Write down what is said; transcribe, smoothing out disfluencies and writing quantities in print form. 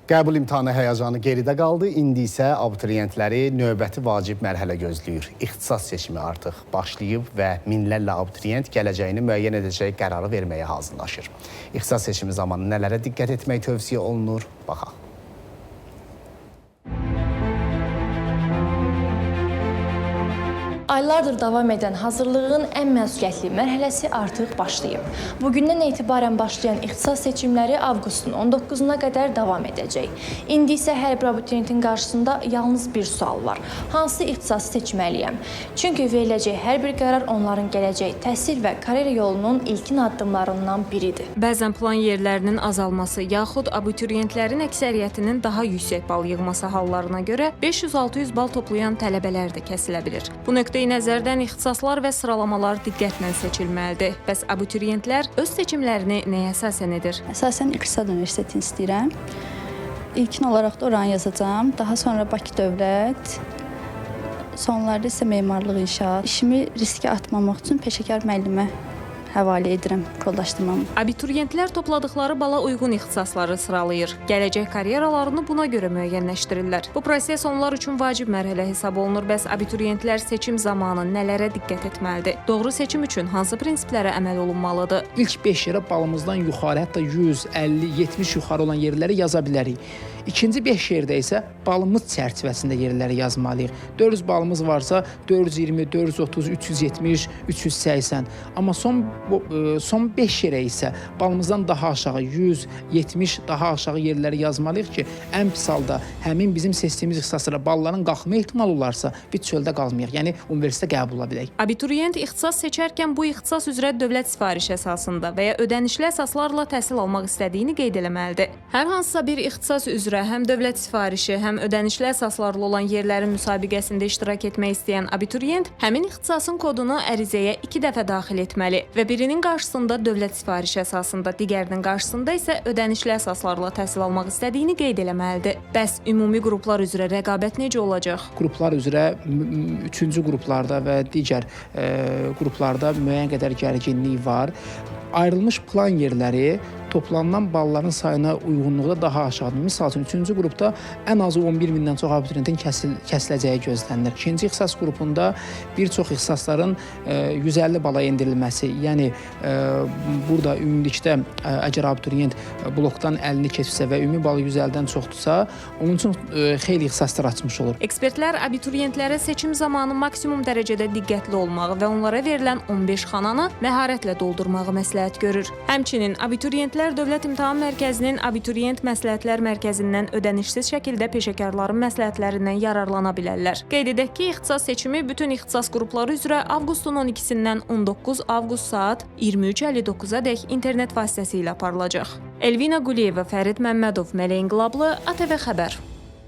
Qəbul imtahanı həyəcanı geridə qaldı. İndi isə abituriyentləri növbəti vacib mərhələ gözləyir. İxtisas seçimi artıq başlayıb və minlərlə abituriyent gələcəyini müəyyən edəcək qərarı verməyə hazırlaşır. İxtisas seçimi zamanı nələrə diqqət etmək tövsiyə olunur? Baxaq. Aylardır davam edən hazırlığın ən məsuliyyətli mərhələsi artıq başlayıb. Bugündən etibarən başlayan ixtisas seçimləri avqustun 19-una qədər davam edəcək. İndi isə hər bir abituriyentin qarşısında yalnız bir sual var. Hansı ixtisası seçməliyəm? Çünki veriləcək hər bir qərar onların gələcək təhsil və karyera yolunun ilkin addımlarından biridir. Bəzən plan yerlərinin azalması yaxud abituriyentlərin əksəriyyətinin daha yüksək bal yığması hallarına görə 500-600 bal toplayan tələbələr də kəsilə bilir. Bu nöqteyi nəzərdən ixtisaslar və sıralamalar diqqətlə seçilməlidir. Bəs abituriyentlər öz seçimlərini nəyə əsasən edir? Əsasən İqtisad Universitetini istəyirəm. İlkin olaraq da oranı yazacağam. Daha sonra Bakı Dövlət, sonlarda isə memarlıq inşaat. İşimi riskə atmamaq üçün peşəkar müəllimə həvalə edirəm kodlaşdırmamı. Abituriyentlər topladıqları bala uyğun ixtisasları sıralayır. Gələcək karyeralarını buna görə müəyyənləşdirirlər. Bu proses onlar üçün vacib mərhələ hesab olunur. Bəs abituriyentlər seçim zamanı nələrə diqqət etməlidir? Doğru seçim üçün hansı prinsiplərə əməl olunmalıdır? İlk 5 yerə balımızdan yuxarı, hətta 100, 50, 70 yuxarı olan yerləri yaza bilərik. İkinci 5 yerdə isə balımız çərçivəsində yerləri yazmalıyıq. 400 balımız varsa 420, 430, 370, 380. Amma son 5 yerə isə balımızdan daha aşağı 170 daha aşağı yerləri yazmalıyıq ki, ən pis halda həmin bizim seçdiyimiz ixtisaslara balların qalxma ehtimalı olarsa, biz çöldə qalmayaq. Yəni universitetə qəbul ola bilək. Abituriyent ixtisas seçərkən bu ixtisas üzrə dövlət sifarişi əsasında və ya ödənişli əsaslarla təhsil almaq istədiyini qeyd eləməlidir. Hər hansısa bir ixtisas üzrə həm dövlət sifarişi, həm ödənişli əsaslarla olan yerlərin müsabiqəsində iştirak etmək istəyən abituriyent həmin ixtisasın kodunu ərizəyə 2 dəfə daxil etməli və birinin qarşısında dövlət sifarişi əsasında, digərinin qarşısında isə ödənişli əsaslarla təhsil almaq istədiyini qeyd eləməlidir. Bəs ümumi qruplar üzrə rəqabət necə olacaq? Qruplar üzrə 3-cü qruplarda və digər qruplarda müəyyən qədər gərginlik var. Ayrılmış plan yerləri toplanılan balların sayına uyğunluqda daha aşağıdır. Misal üçün, 3-cü qrupda ən azı 11 mindən çox abituriyentin kəsiləcəyi gözlənilir. İkinci ixtisas qrupunda bir çox ixtisasların 150 bala endirilməsi, yəni burada ümumilikdə əgər abituriyent blokdan 50-ni keçsə və ümumi balı 150-dən çoxdursa, onun üçün xeyli ixtisaslar açmış olur. Ekspertlər abituriyentlərə seçim zamanı maksimum dərəcədə diqqətli olmağı və onlara verilən 15 xananı məharətlə doldurmağı məsləhət görür. Həmçinin abituriyentlər Dövlət İmtahan Mərkəzinin Abituriyent Məsləhətlər Mərkəzindən ödənişsiz şəkildə peşəkarların məsləhətlərindən yararlana bilərlər. Qeyd edək ki, ixtisas seçimi bütün ixtisas qrupları üzrə avqustun 12-sindən 19 avqust saat 23:59-a dək internet vasitəsilə aparılacaq. Elvina Quliyeva, Fərid Məmmədov, Mələk İnqilablı, ATV Xəbər.